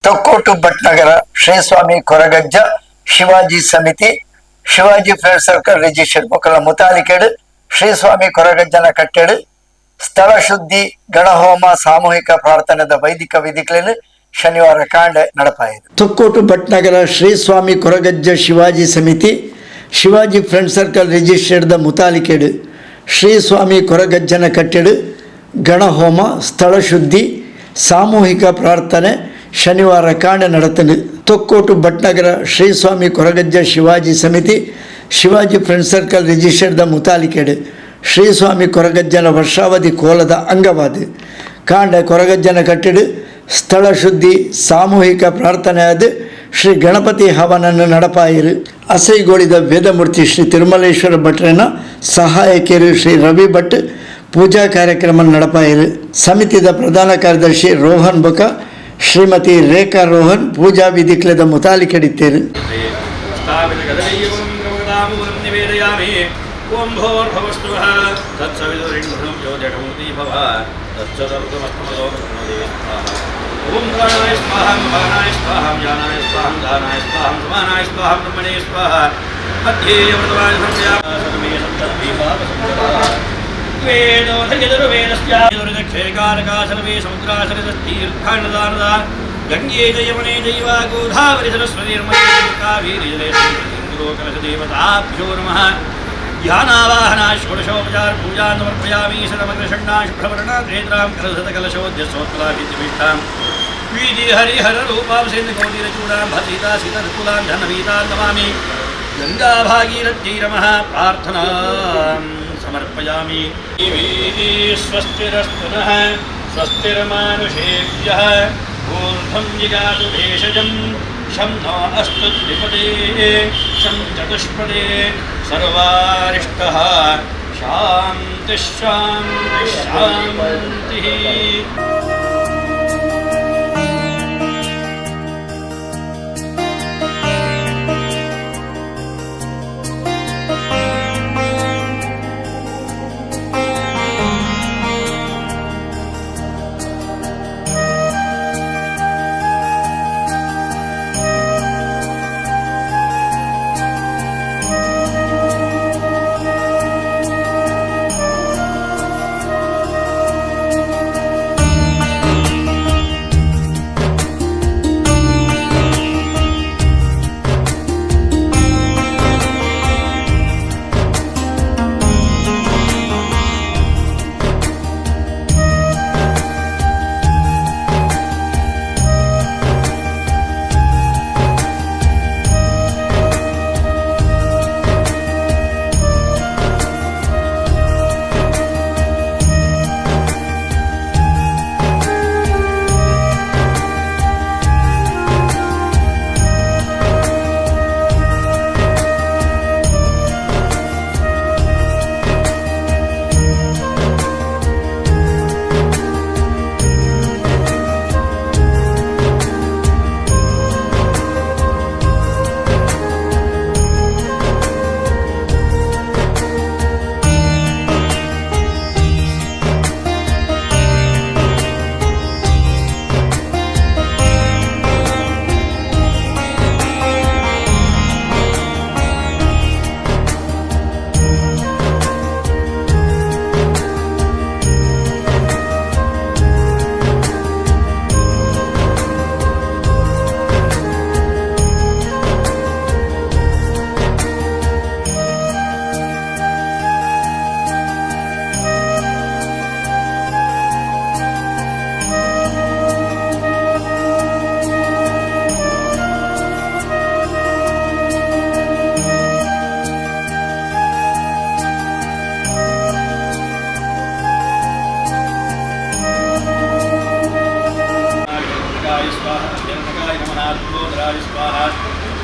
ತೊಕ್ಕೋಟು ಭಟ್ನಗರ ಶ್ರೀ ಸ್ವಾಮಿ ಕೊರಗಜ್ಜ ಶಿವಾಜಿ ಸಮಿತಿ Shivaji friend circle registered ಮೊಕಲ ಮುತಾಲಿಕೆಡು ಶ್ರೀ ಸ್ವಾಮಿ ಕೊರಗಜ್ಜನ ಕಟ್ಟೆಡು ಸ್ಥಳ ಶುದ್ಧಿ, ಗಣಹೋಮ, ಸಾಮೂಹಿಕ ಪ್ರಾರ್ಥನೆದ ವೈದಿಕ ವಿಧಿಗಳನ್ನು ಶನಿವಾರ ಕಾಂಡೆ ನಡಪಾಯಿತು. ತೊಕ್ಕೋಟು ಭಟ್ನಗರ ಶ್ರೀ ಸ್ವಾಮಿ ಕೊರಗಜ್ಜ ಶಿವಾಜಿ ಸಮಿತಿ ಶಿವಾಜಿ ಫ್ರೆಂಡ್ ಸರ್ಕಲ್ ರಿಜಿಸ್ಟರ್ಡ್ ಮುತಾಲಿಕೆಡು ಶ್ರೀ ಸ್ವಾಮಿ ಕೊರಗಜ್ಜನ ಕಟ್ಟೆಡು ಗಣಹೋಮ, ಸ್ಥಳ ಶುದ್ಧಿ, ಸಾಮೂಹಿಕ ಪ್ರಾರ್ಥನೆ ಶನಿವಾರ ಕಾಂಡೆ ನಡೆತನು. ತೊಕ್ಕೋಟು ಭಟ್ನಗರ ಶ್ರೀ ಸ್ವಾಮಿ ಕೊರಗಜ್ಜ ಶಿವಾಜಿ ಸಮಿತಿ ಶಿವಾಜಿ ಫ್ರೆಂಡ್ ಸರ್ಕಲ್ ರಿಜಿಸ್ಟರ್ಡ್ ಮುತಾಲಿಕೆಡು ಶ್ರೀ ಸ್ವಾಮಿ ಕೊರಗಜ್ಜನ ವರ್ಷಾವಧಿ ಕೋಲದ ಅಂಗವಾದ ಕಾಂಡೆ ಕೊರಗಜ್ಜನ ಕಟ್ಟೆಡು ಸ್ಥಳ ಶುದ್ಧಿ, ಸಾಮೂಹಿಕ ಪ್ರಾರ್ಥನೆ ಆದ ಶ್ರೀ ಗಣಪತಿ ಹವನನ್ನು ನಡಪಾಯಿರು. ಅಸೈಗೋಳಿದ ವೇದಮೂರ್ತಿ ಶ್ರೀ ತಿರುಮಲೇಶ್ವರ ಭಟ್ರನ ಸಹಾಯಕಿಯರು ಶ್ರೀ ರವಿ ಭಟ್ ಪೂಜಾ ಕಾರ್ಯಕ್ರಮ ನಡಪಾಯಿರು. ಸಮಿತಿದ ಪ್ರಧಾನ ಕಾರ್ಯದರ್ಶಿ ರೋಹನ್ ಬೊಕ ಶ್ರೀಮತಿ ರೇಖಾ ರೋಹನ್ ಪೂಜಾ ವಿಧಿಕ್ಲದ ಮುತಾಲಿಕೆಡಿತ್ತೇರು. ಸ್ಥಾಪಿತಗದಲೀಯಂ ನಿವೇದಯಾಮಿ. ಓಂ ಭೋರ್ಭವಸ್ತುವಃ ತತ್ಸವಿತುರಿಣ್ಭೃಂ ಯೋ ಜಠಮೂರ್ತಿ ಭವ ತತ್ಸದರ್ಗಮಸ್ತಮದೋ. ಓಂ ಪ್ರಾಣಾಯ ಸ್ವಾಹಂ, ಅಪಾನಾಯ ಸ್ವಾಹಂ, ಯಾನಾಯ ಸ್ವಾಹಂ, ದಾನಾಯ ಸ್ವಾಹಂ, ಸಮಾನಾಯ ಸ್ವಾಹಂ, ಬ್ರಹ್ಮಣೇ ಸ್ವಾಹ. ಮಧ್ಯೆ ಅಮೃತವಾಯ ಸರ್ವೇ ಸಪ್ತದ್ವೀಪಾವಸಂಗತಾಃ ವೇದೋಧಯಜುರ್ವೇದಸ್ಯ ಸರ್ವೇ ಸಮುದ್ರಾಸರಿತಸ್ತೀರ್ಥಾನ್ನದಾನದ ಗಂಗೆ ಚ ಯಮುನೆ ಚೈವ ಗೋದಾವರಿ ಸರಸ್ವತಿ ನರ್ಮದೇ ಕಾವೇರಿ ಜಲೇ ಕಲಶದೇವತಾಭ್ಯೋ ನಮಃ. ಧ್ಯಾನಾವಾಹನ ಷೋಡಶೋಪಚಾರ ಪೂಜಾನ್ ಸಮರ್ಪಯಾಮಿ. ಶತಮಗ್ರಷಣ್ಣಾ ಶುಭ್ರವರ್ಣ ತ್ರೇತ್ರಾಂ ಕಲಸತ ಕಲಶೋದ್ಯಸೋತ್ಕಲಾಭಿದ್ಯಭೀಷ್ಟಾಂ ವೀದಿ ಹರಿಹರ ರೂಪಾಂ ಸೇಂದ್ರಕೋಟಿರಚೂಡಾಂ ಭಸೀತಾ ಸೀತನುಕೂಲಾಂ ಧನವೀತಾಂ ನಮಾಮಿ. ಗಂಗಾ ಭಾಗೀರಥ್ಯೈ ನಮಃ. ಪ್ರಾರ್ಥನಾ ಸಮರ್ಪಯಾಮಿ. ದೇವೀ ಸ್ವಸ್ತಿರಸ್ತು ನಃ, ಸ್ವಸ್ತಿರ್ಮಾನುಷೇಭ್ಯಃ, ಊರ್ಧ್ವಂ ಜಿಗಾತು ಭೇಷಜಂ. ಶಂ ನೋ ಅಸ್ತು ದ್ವಿಪದೇ, ಶಂ ಚತುಷ್ಪದೇ. ಸರ್ವಾರಿಷ್ಟಃ ಶಾಂತಿ ಶಾಂತಿ ಶಾಂತಿ. ವಿಘಟಾಯ ಸ್ವಾಹ, ಅಭ್ಯಂತಕಾಯ ನಮಃ, ಲಂಬೋದರಾಯ ಸ್ವಾಹ,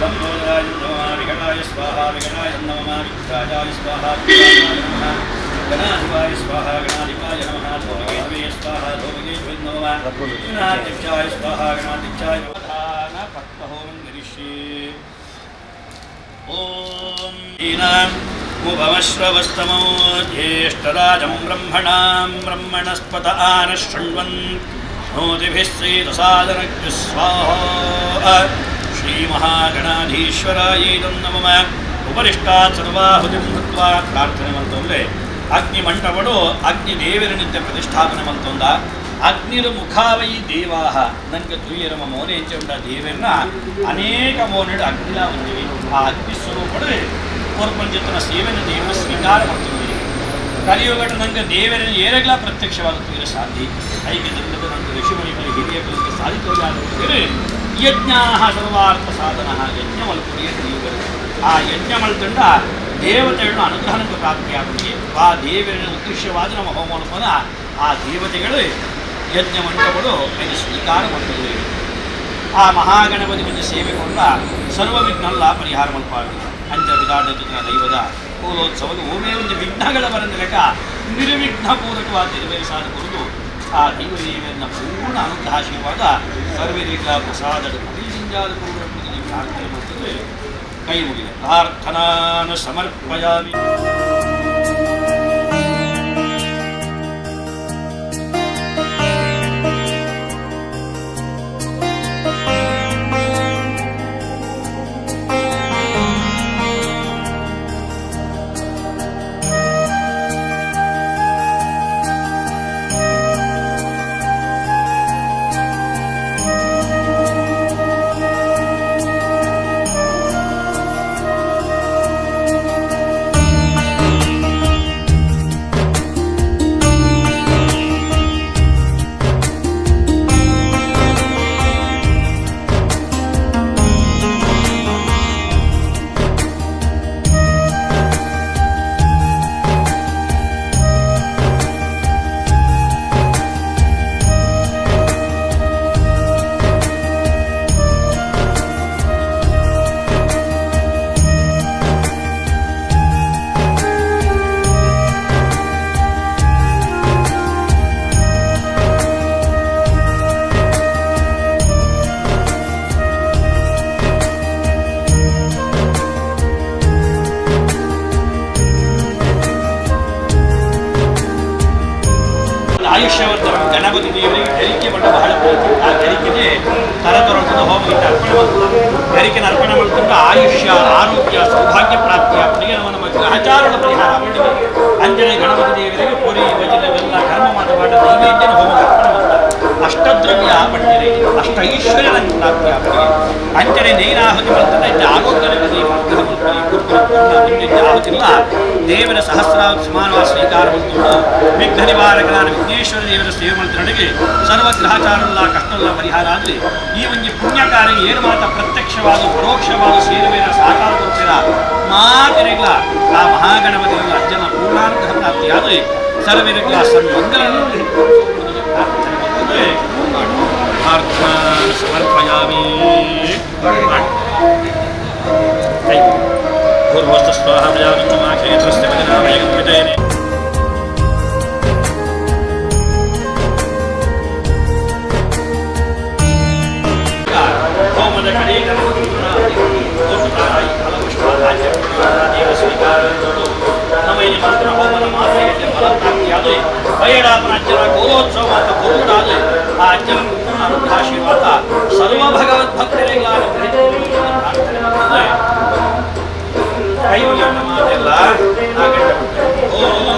ಲಂಬೋದರಾಯ ನಮಃ, ವಿಘಟಾಯ ಸ್ವಾಹ, ವಿಘಟಾಯ ನಮಃ, ವಿಘ್ರಾಜಾಯ ಸ್ವಾಹ, ವಿಘ್ರಾಜಾಯ ನಮಃ, ಗಣಾಧಿಪಾಯ ಸ್ವಾಹ, ಗಣಾಧಿಪಾಯ ನಮಃ, ಧೂಮಕೇತುವೇ ಸ್ವಾಹ, ಧೂಮಕೇತುವೇ ನಮಃ, ಗಣಾಧ್ಯಕ್ಷಾಯ ಸ್ವಾಹ, ಗಣಾಧ್ಯಕ್ಷಾಯ ನಮಃ. ಪಕ್ವಹೋಮಂ ಕರಿಷ್ಯೆ. ಓಂ ಮುಭಮಶ್ರವಸ್ತಮೋ ಜ್ಯೇಷ್ಠರಾಜಂ ಬ್ರಹ್ಮಣಾಂ ಬ್ರಹ್ಮಣಸ್ಪತ ಆನಃ ಶೃಣ್ವನ್ ನೋತಿಭಿः ಶ್ರೀರಸಾದನಜ್ಞ ಸ್ವಾಹ. ಶ್ರೀ ಮಹಾಗಣಾಧೀಶ್ವರಾಯೈದಂ ನಮಃ. ಉಪರಿಷ್ಟಾತ್ ಸರ್ವಾಹುತಿಂ ಕೃತ್ವಾ ಪ್ರಾರ್ಥನೆ ಮಂತೊಂದ್ರೆ ಅಗ್ನಿ ಮಂಟಪಡು ಅಗ್ನಿ ದೇವರ ನಿತ್ಯ ಪ್ರತಿಷ್ಠಾಪನೆ ಮಂತೊಂದ ಅಗ್ನಿರ ಮುಖಾವೈ ದೇವಾಹ ನಂಗೆ ತುಯ್ಯರಮ ಮೋನೆ ಎಂಚ ದೇವರನ್ನ ಅನೇಕ ಮೋನೆಡು ಅಗ್ನಿಲ ಹೊಂದಿವಿ. ಆ ಅಗ್ನಿ ಸ್ವರೂಪಡು ಕೋರ್ಪಂಚಿತನ ಸೇವೆನ ದೇವರ ಸ್ವೀಕಾರ ಮಾಡ್ತೀವಿ. ಕಲಿಯುಗಟ ನಂಗೆ ದೇವರ ಏರಗ್ಲ ಪ್ರತ್ಯಕ್ಷವಾದ ತುಯ್ಯರ ಸಾಧಿ ಐಕ್ಯದಿಂದ ನಂಗೆ ಋಷಿಮುನಿಗಳು ಹಿರಿಯಗಳಿಗೆ ಸಾಧಿತೋಜಾದ ಯಜ್ಞ ಸರ್ವಾರ್ಥ ಸಾಧನ ಯಜ್ಞ ಮಲ್ಪುರಿಯ ಕಲಿಯುಗರು. ಆ ಯಜ್ಞ ಮಲ್ತಂಡ ದೇವತೆಗಳನ್ನು ಅನುಗ್ರಹಕ್ಕೆ ಪ್ರಾಪ್ತಿಯಾಗುತ್ತದೆ. ಆ ದೇವರ ಉದ್ದೇಶವಾದ ನಮ್ಮ ಹೋಮೋನ್ಪನ ಆ ದೇವತೆಗಳು ಯಜ್ಞ ಮಂಟಪಗಳು ಇದು ಸ್ವೀಕಾರ ಮಾಡ್ತದೆ. ಆ ಮಹಾಗಣಪತಿ ಒಂದು ಸೇವೆ ಕೊಂಡ ಸರ್ವ ವಿಘ್ನಲ್ಲ ಪರಿಹಾರ ಮಲ್ಪಾಗಿ ಅಂಚ ವಿರಾಟ ದೈವದ ಕೋಲೋತ್ಸವದ ಓಮೇ ಒಂದು ವಿಘ್ನಗಳ ಬರಂದ ನಿರ್ವಿಘ್ನ ಪೂರ್ವಕವಾದ ನೆರವೇರಿಸಾದ ಕುರಿತು ಆ ದೈವ ದೇವಿಯನ್ನ ಪೂರ್ಣ ಅನುಗ್ರಹ ಆಶೀರ್ವಾದ ಸರ್ವರಿಗ ಪ್ರಸಾದ ಪೂರ್ಣ ಪ್ರಾರ್ಥನೆ ಮಾಡ್ತದೆ. ಕೈ ಮುಗಿದೆ ಪ್ರಾರ್ಥನಾನ ಸಮರ್ಪಯಾಮಿ. ಆಯುಷ್ಯವರ್ಧನ ಗಣಪತಿ ದೇವರಿಗೆ ಗರಿಕೆ ಬಣ್ಣ ಬಹಳ ಪ್ರೀತಿ. ಆ ಗರಿಕೆಗೆ ತರತೊರತದ ಹೋಮಕ್ಕೆ ಅರ್ಪಣೆ ಮಾಡ್ತಾರೆ. ಗರಿಕೆನ ಅರ್ಪಣೆ ಮಾಡ್ಕೊಂಡು ಆಯುಷ್ಯ ಆರೋಗ್ಯ ಸೌಭಾಗ್ಯ ಪ್ರಾಪ್ತಿಯ ಅವನಿಗೆ ನಮ್ಮ ನಮ್ಮ ಗ್ರಹಚಾರಣ ಪರಿಹಾರ ಮಾಡಿದೆ. ಅಂಜನೆ ಗಣಪತಿ ದೇವರಿಗೆ ಪುರಿ ವಜ್ರ ಬೆಲ್ಲ ಕರ್ಮ ಮಾತವಾಡ ನೈವೇದ್ಯನ ಹೋಮಕ್ಕೆ ಅರ್ಪಣೆ ಮಾಡ್ತಾರೆ. ಅಷ್ಟದ್ರವ್ಯ ಪಂಡಿರೆ ಅಷ್ಟ ಐಶ್ವರ್ಯ ಪ್ರಾಪ್ತಿಯ ಅವನಿಗೆ. ಅಂಜನೆ ನೇರಾಹುತಿ ಮಾಡ್ತಾರೆ. ಆರೋಗ್ಯ ಆಹುತಿಲ್ಲ ದೇವರ ಸಹಸ್ರ ಸಮಾನವಾದ ಸ್ವೀಕಾರ ಮಾಡಿಕೊಂಡು ವಿಘ್ನ ನಿವಾರಕನಾದ ವಿಘ್ನೇಶ್ವರ ದೇವರ ಸೇವೆ ಮಾಡ್ತಾರೊಳಗೆ ಸರ್ವಗ್ರಹಚಾರಲ್ಲ ಕಷ್ಟಲ್ಲ ಪರಿಹಾರ ಆದರೆ ಈ ಒಂದು ಪುಣ್ಯ ಕಾರ್ಯ ಏನು ಮಾತ ಪ್ರತ್ಯಕ್ಷವಾದ ಪರೋಕ್ಷವಾದ ಸೇರುವೇನ ಸಾಕಾರ ಕೊಡ್ತೀರ ಮಾತಿರಲ್ಲ ಆ ಮಹಾಗಣಪತಿಗಳ ಅಜ್ಜನ ಪೂರ್ಣಾನುಗ್ರಹ ಪ್ರಾಪ್ತಿಯಾದರೆ ಸರ್ವರಿಗಳ ಸನ್ಮಂಗಲನ್ನು ಪ್ರಾರ್ಥನೆ ಮಾಡ್ತದೆ. ಪ್ರಾರ್ಥನಾ ಸಮರ್ಪಯಾಮಿ. ಭೂರ್ಭುವಸ್ಸಃ ಪ್ರಜಾಪತಿಮಾಕ್ಷೇತ್ರಸ್ಯ ವಜನಾಮಯಗಂ ಹೋಮದ ಕಡೆ ನಮ್ಮ ಇಲ್ಲಿ ಮಾತ್ರ ಹೋಮದ ಮಾತ್ರ ಫಲಪ್ರಾಪ್ತಿಯಾದರೆ ಬಯಡಾಪನ ಅಜ್ಜನ ಗೋಲೋತ್ಸವ ಮಾತ್ರ ಕೊರುಡಾದರೆ ಆ ಅಜ್ಜನ ಪೂರ್ಣ ಅನುಗ್ರಹಾಶೀರ್ವಾದ ಸರ್ವ ಭಗವದ್ಭಕ್ತರಿಗೆ ಪ್ರಾರ್ಥನೆ ಮಾಡ್ತದೆ. ಕೈ ಮಾತೆಲ್ಲ. ಓಂ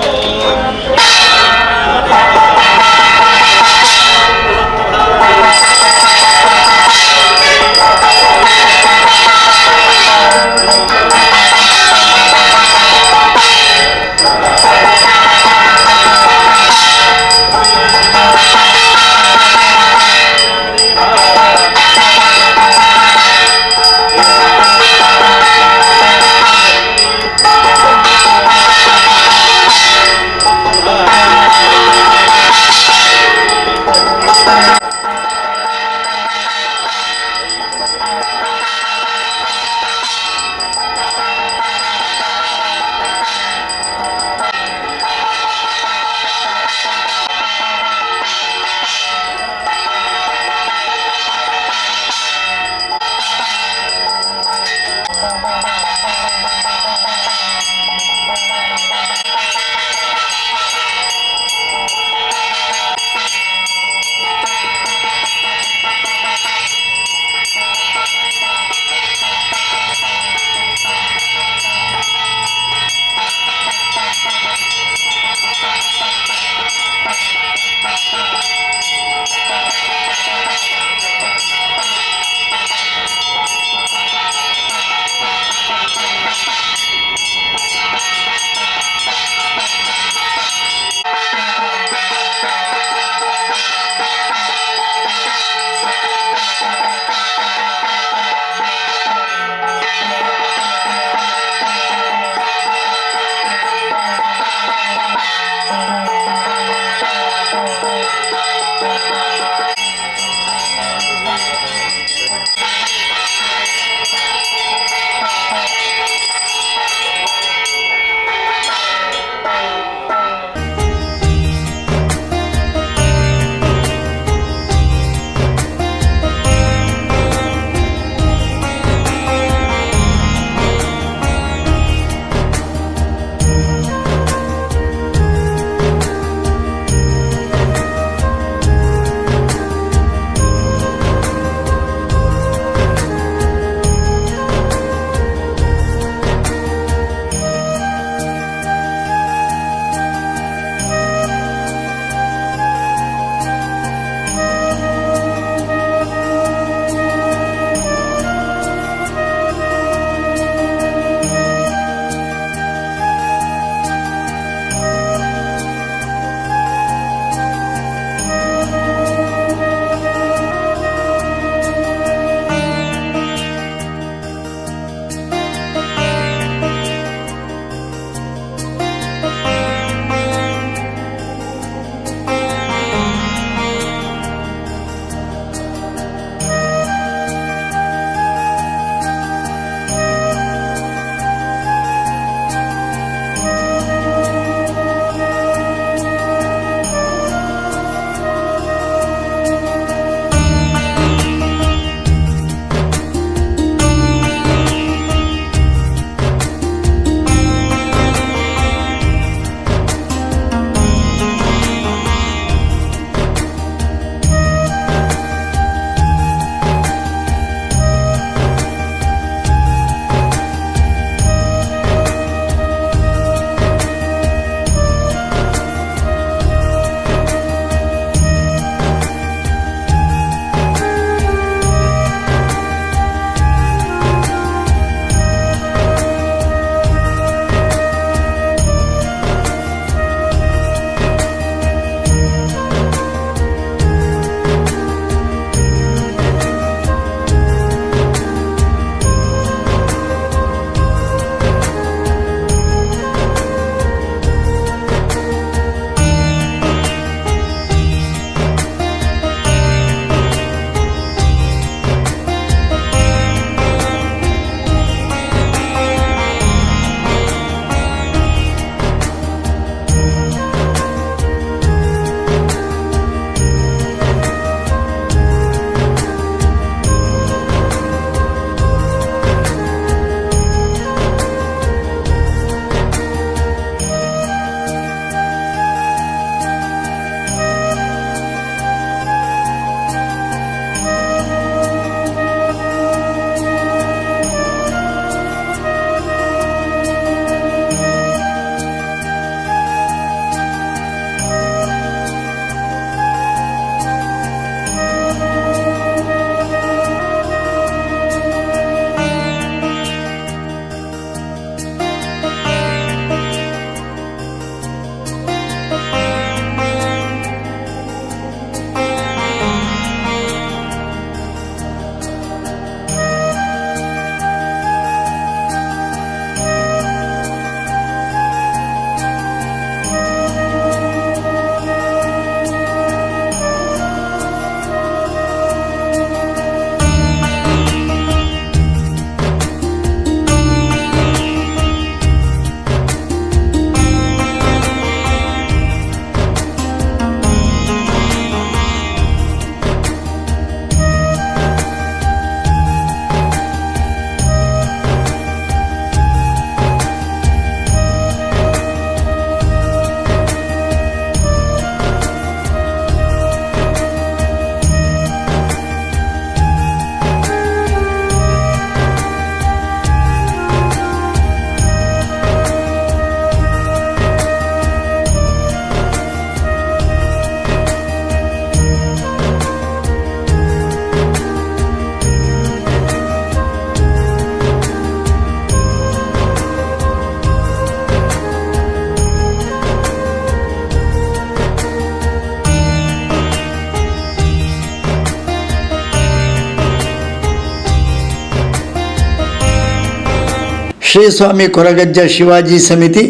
ಶ್ರೀ ಸ್ವಾಮಿ ಕೊರಗಜ್ಜ ಶಿವಾಜಿ ಸಮಿತಿ,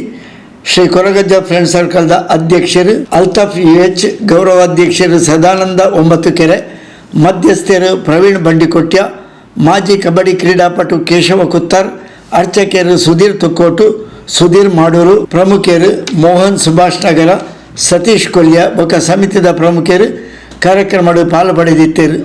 ಶ್ರೀ ಕೊರಗಜ್ಜ ಫ್ರೆಂಡ್ ಸರ್ಕಲ್ದ ಅಧ್ಯಕ್ಷರು ಅಲ್ತಾಫ್ ಯುಎಚ್, ಗೌರವಾಧ್ಯಕ್ಷರು ಸದಾನಂದ ಒಂಬತ್ತುಕೆರೆ, ಮಧ್ಯಸ್ಥರು ಪ್ರವೀಣ್ ಬಂಡಿಕೊಟ್ಯ, ಮಾಜಿ ಕಬಡ್ಡಿ ಕ್ರೀಡಾಪಟು ಕೇಶವ ಕುತ್ತಾರ್, ಅರ್ಚಕರು ಸುಧೀರ್ ತುಕ್ಕೋಟು, ಸುಧೀರ್ ಮಾಡೂರು, ಪ್ರಮುಖರು ಮೋಹನ್ ಸುಭಾಷ್ ನಗರ, ಸತೀಶ್ ಕೊಲ್ಯ ಬೊಕ್ಕ ಸಮಿತಿದ ಪ್ರಮುಖರು ಕಾರ್ಯಕ್ರಮಡ್ ಪಾಲು ಪಡೆದಿತ್ತೇರು.